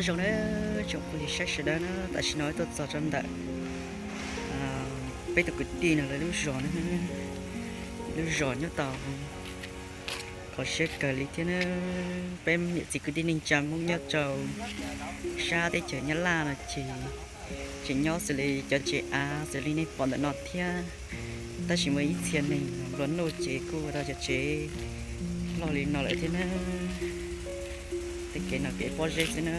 Zoo na, tsoom phooj ywg sawv daws na, tam sim no tuaj txog rau ntawm peb tus kwv tij no lawv lub zos na, lub zos nyob tau kho siab kawg li thiab na. Peb niam txiv kwv tij neej tsa Hmoob nyob rau sab teb chaws Nyab Laj no ces tseem nyob xws li cov tsev av xws li nej pom ntawm no thiab, tab sis muaj ib txhia neeg nplua nuj ces kuj ua tau cov tsev loj li no lawm thiab na. Tej kev no kev pob zeb xwb na,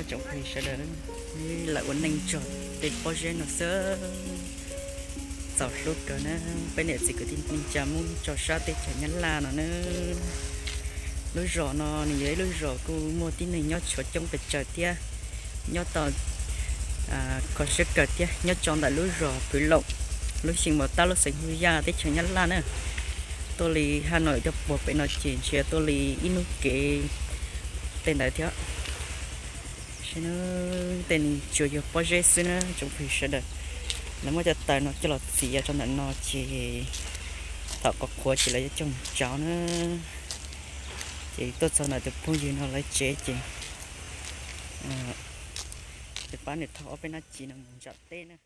tsoom phooj ywg sawv daws, lawv ua neej txog tej pob zeb no xwb. Txaus hlub kawg na, peb niam txiv kwv tij neej tsa Hmoob rau sab teb chaws Nyab Laj no na. Lub zos no nws yog ib lub zos kuj muaj tib neeg nyob tshuav coob pes tsawg thiab, nyob tau kho siab kawg thiab, nyob rau ntawm lub zos Phwv Loom, lub xyeem Mos Tab, lub xeev Hwj Yaj, teb chaws Nyab Laj na. Tuaj li Haj Nawm cov puag pem no ces ntshe tuaj li ib hnub kev tej ntawd thiab. Saib na, tej no tsuas yog pob zeb xwb na tsoom phooj ywg sawv daws. Lawv muab cov taws no coj los txiav rau ntawm no ces thaum qhuav qhuav ces lawv yuav coj mus tsau na. Ces tuaj txog ntawm tus phooj ywg no lawv tsev ces pab nws thauj ob peb hnab cis no mus nram teb na.